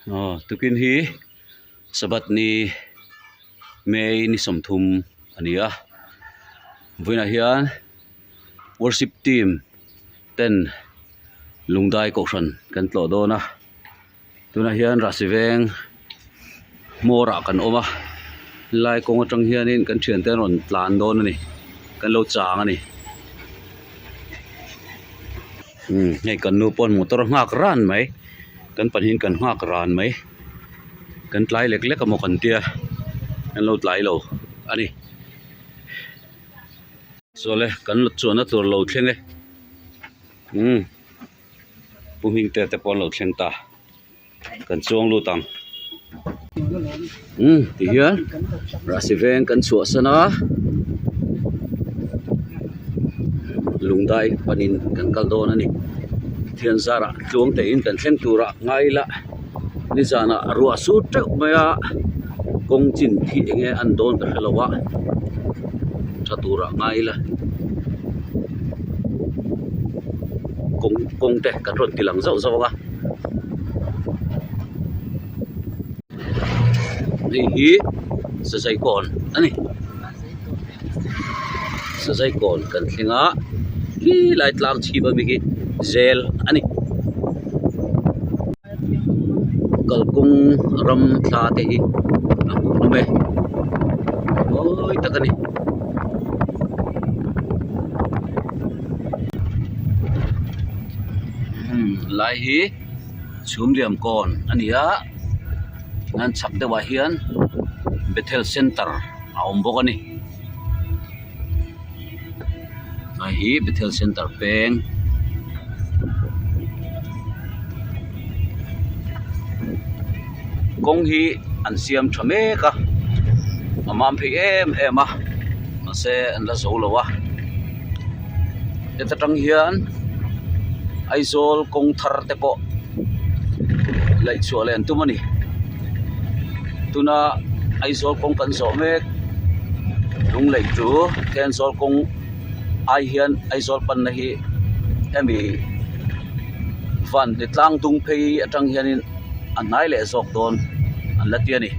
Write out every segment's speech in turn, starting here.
Aw tukin hi Sabbath ni May ni 30 a ni a vawiinah hian worship team ten lungdai kohhran kan tlawh dawn a tunah hian rahsi veng hmawr ah kan awm a helai kawng atang hianin kan thiante an rawn tlan dawn a ni kan lo chang a ni umm hei kan nu pawn motor a nghak ran mai kan pahnihin kan nghak ran mai kan tlai lek lek amaw kan tia kan lo tlai lo a ni chuan le kan chuanna tur lo thleng e umm. Pu Hmingte te pawh an lo thleng ta kan chuang lut ang umm ti hian rahsi veng kan chhuah san a lungdai panin kan kal dawn a ni thian zarah tluang tein kan thleng turah ngai ila nizanah ruah sur teuh mai a kawng chin khi eng nge an dawn ka hre lo a tha turah ngai ila. Kawng kawng te kan rawn ti lang zauh zauh ang a hei hi sazai kawn a ni sazai kawn kan thleng a khi lai tlang chhip ami khi zel a ni kalkawng ram thla te hi a hmuhnawm e mawi tak a ni. Lai hi chhum liam kawn a ni a an chhak deuh ah hian bethel center a awm bawk a ni lai hi bethel center peng kawng hi an siam tha mek a a mam phei em em a mahse an la zo lo a heta tang hian Aizawl kawng thar te pawh laih chhuah leh an tum a ni tuna Aizawl kawng kan zawh mek lung lei chu Thenzawl kawng ai hian Aizawl panna hi hemi van ni tlang dung phei atang hianin a hnai leh zawk dawn an la ti a ni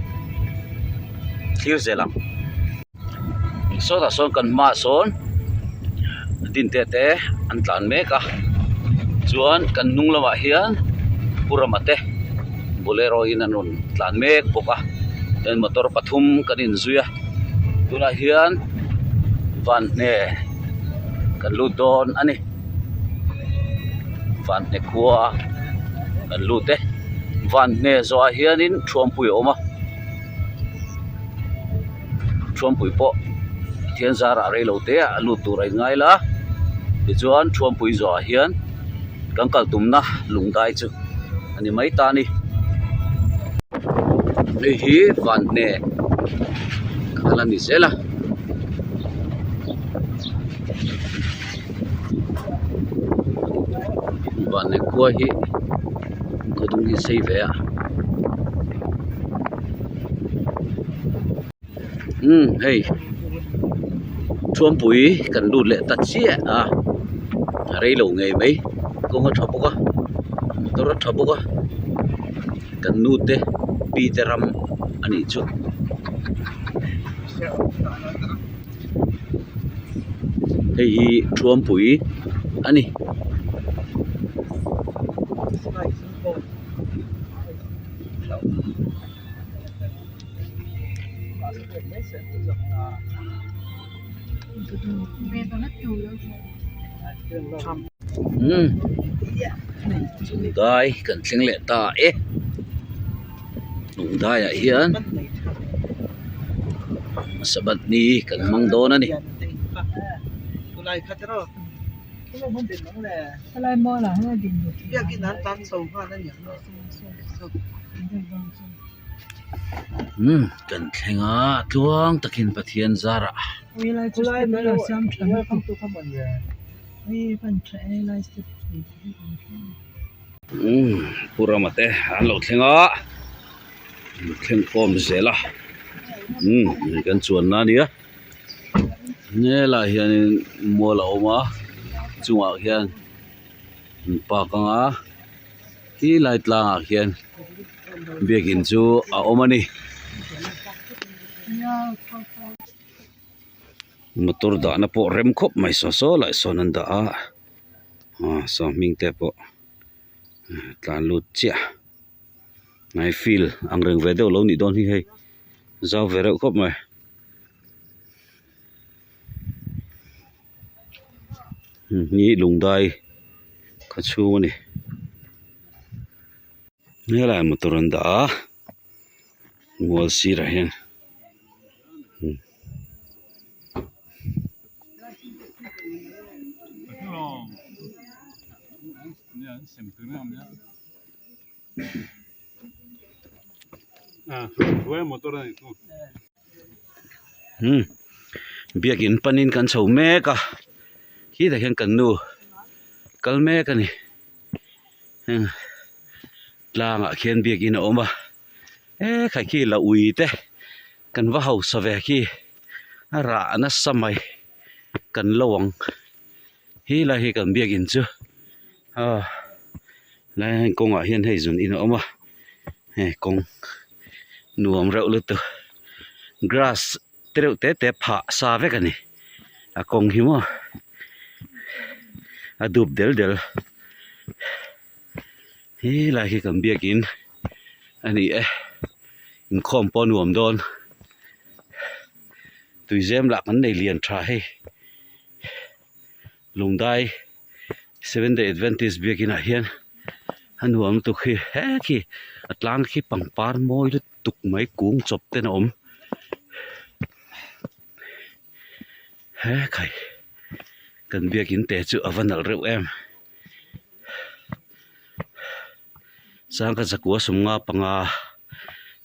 thlir zel ang. Sawtah sawn kan hmaah sawn dinte te an tlan mek a chuan kan hnung lamah hian Pu Rama te bolero in an rawn tlan mek bawk a chuan motor pathum kan inzui a tunah hian vanhne kan lut dawn a ni vanhne khua kan lut e vanhne zawhah hianin thuampui a awm a. Thuampui pawh thian zarah rei lo te ah a lut tur a inngai la tichuan thuampui zawhah hian kan kal tumna lungdai chu a ni mai ta a ni hei hi vanhne a la ni zel a. Vanhne khua hi khaw dung hi sei ve a. Umm hei thuampui kan lut leh ta chiah a a rei lo ngei mai kawng a tha bawk a motor a tha bawk a kan nu te pi te ram a nih chu. Hei hi thuampui a ni. Umm lungdai kan thleng leh ta e lungdai ah hian sabbath ni kan hmang dawn a ni. Umm kan thleng a tluang takin Pathian zarah. Umm Pu Rama te an lo thleng a thleng khawm zel a umm kan chuanna a nia helaiah hianin mual a awm a chungah hian an park ang a. Khi lai tlangah khian Biakin chu a awm a ni. Motor dahna pawh rem khawp mai saw saw lah sawn an dah a aw saw hming te pawh tlan lut chiah hnai field ang reng ve deuh lo nih dawn hi hei zau ve reuh khawp mai. Hi lungdai khaw chhung a ni helaiah motor an dah a mual sirah hian. Umm biakin panin kan chho mek a khitah hian kan nu kal mek a ni heng tlangah khian biakin a awm a ekhai khi la ui te kan va hausa ve khi a rah nasa mai kan lo ang he lai hi kan biakin chu aw helai hian kawngah hian hei zun in a awm a hei kawng nuam reuh lutuk grass te reuh te te phah sa vek a ni a kawng hi maw a dup del del helai hi kan biakin a ni e inkhawm pawh a nuam dawn tuizem lah kan nei lian tha hei. Lungdai Seventh Day Adventist biakin ah hian a nuam lutuk hi he khi a tlang khi pangpar mawi lutuk mai kung chawp ten a awm he khai kan biakin te chu a va nalh reuh em sangkhat zakua sawmnga panga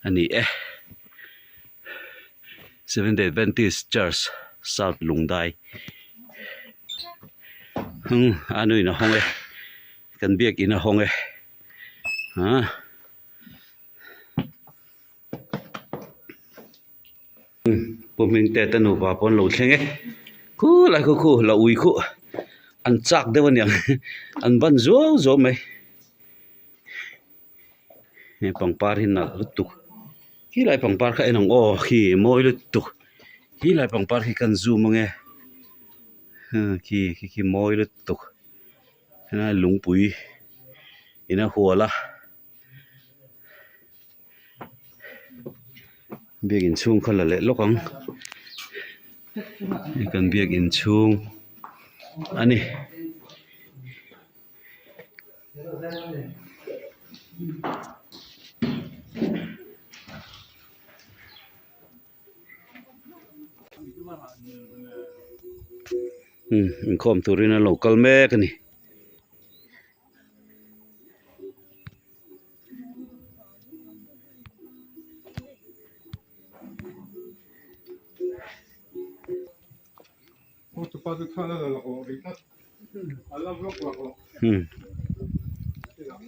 a ni e. Seventh Day Adventist Church South Lungdai hung a nuin a hawng e kan biakin a hawng e ah Pu Hmingte te nupa pawh an lo thleng e khulai khu khu la ui khuh an chak deuh aniang an ban zuau zuau mai. He pangpar hi nalh lutuk khilai pangpar kha en ang aw khi mawi lutuk khilai pangpar khi kan zoom ange khi khi khi mawi lutuk helai lungpui in a hual a biakin chhung kha la leh lawk ang hei kan biakin chhung a ni. Umm inkhawm turin an lo kal mek a ni.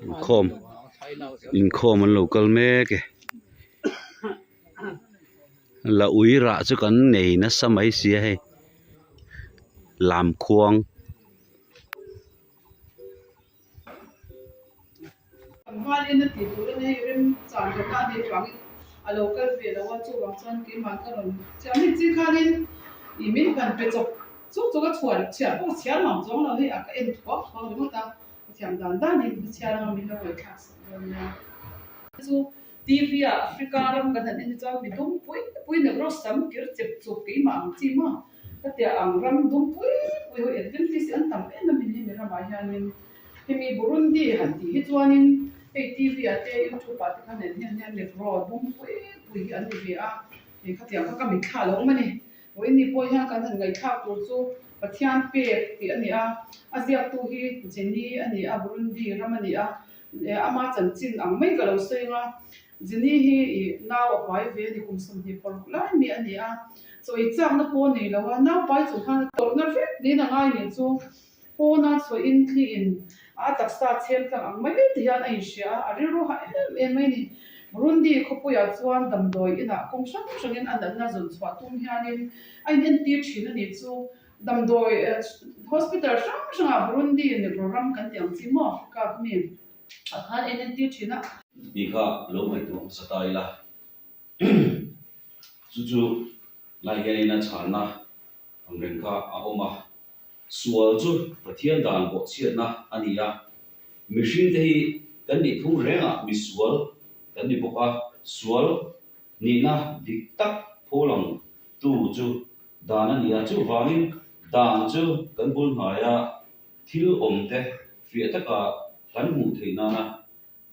Inkhawm inkhawm an lo kal mek e la ui rah chu kan nei nasa mai sia hei lamkhuang. Hmalin a tih tur a ni hei remchang ka ta ni vangin a lo kal ve lo a chuvang chuan keimah ka rawn chiah mi chi khanin ih min han pe chawp chuk chuk a chhuan chhiah pawh chhiar mang chuang lo hei a ka en thuak thuak ringawt a ka thiam dan danin ka chhiar anga min lo ngaihthlak sak dawn nia. Chu TV ah Africa ram kan han en hi chuan mi dum pui pui negro sam kir chep chup keimah ang chi maw ka tia ang ram dum pui pui ho Adventist hi an tam em em in hemi ramah hianin Hemi Burundi han tih hi chuanin hei TV ah te YouTube ah te khan en hian hian negro dum pui pui hi an ni ve a, hei khatiang kha ka mitthla lo awm a ni. Vawiin ni pawh hian kan han ngaihthlak tur chu Pathian pek tih a ni a, a ziaktu hi Jenny a ni a, Burundi ram a ni a, ama chanchin ang mai ka lo sawi ang a, Jenny hi ih nau a pai ve a ni kum 20 paruk lai mi a ni a, chaw ei chakna pawh a nei lo a, nau pai chung khan a tawrhna vek niin a ngai nih chu. Pawna chhuahin thliin a taksa chhem tlang ang mai te hian a inhria a, a rilru ha em em mai ni. Burundi khawpuiah chuan damdawi inah kawng hrang hrangin a natna zawn chhuah tum hianin a inentir thin a nih chu. Damdawi hospital hrang hrangah Burundi Negro ram kan tih ang chi maw Africa mi ah khan a inentir thin a. Tih kha lo ngaihtuah hmasa ta ila. Chu chu lai hianin a chhanna ang reng kha a awm a. Sual chu Pathian dan bawhchhiatna a ni a. Mihringte hi kan nih phung rengah misual kan ni bawk a. Sual nihna dik tak pholang tu chu dan a ni a. Chuvangin dan chu kan bul hnaia thil awmte fiah taka kan hmuh theih nana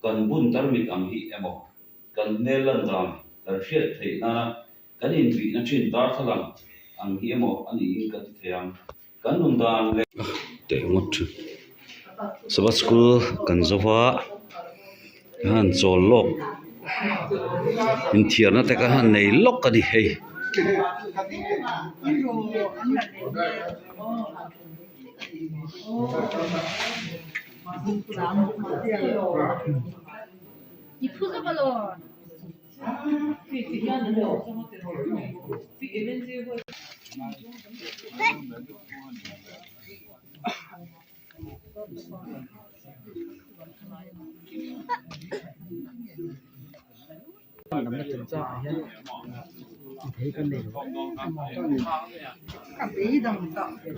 kan bun tarmit ang hi emaw, kan hmel lan dan kan hriat theih nana kan inbihna thin darthlalang ang hi emaw a niin kan ti thei ang. Kan nun dan leh. Teh ngawt thin. Sabbath school kan zo va, kan han chawl lawk, inthiarna te kan han nei lawk a ni hei.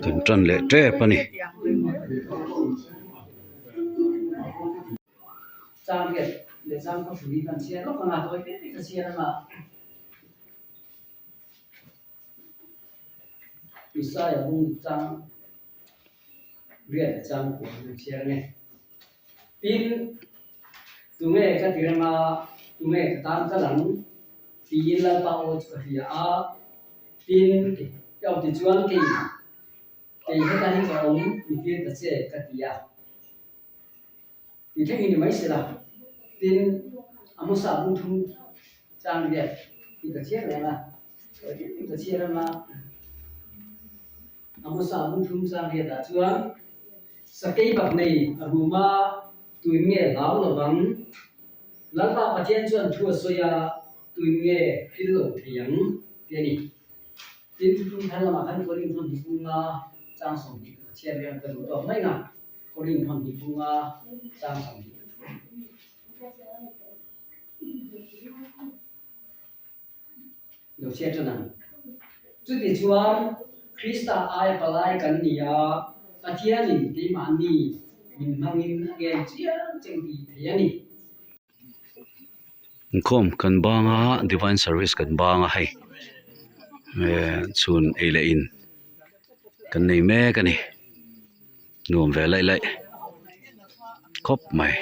Kan tan leh tep a ni. Tin, tunge ka ti reng a, tunge ka tan kal ang? tiin Lalpa aw chu ka hria a. Tin, ka ti chuan kei, kei heta hi ka awm mi tir ta che ka ti a. Ti thleng hi ni mai se la. Tin, a hmasa bung thum chang riat hi ka chhiar reng a, ka chhiar reng a. A hmasa bung thum chang riatah chuan sakei bak nei a rum a, tuin nge hlau lovang? Lalpa Pathian chuan thu a sawi a, tuin nge hril lo thei ang? tih a ni. Tin, thuthlung thar lamah khan Korin thawn hnih bunga chang 20 ka chhiar reng ka duh tawk mai nga, Korin thawn hnih bunga chang 20. Lo chhiat ṭan ang. Chuti chuan Krista ai palai kan ni a, Pathianin keimahni min hmangin a ngen chiang cheng tih thei a ni. Inkhawm kan bang a, divine service kan bang a hei chhun ei leh in kan nei mek a ni nuam ve laih laih khawp mai.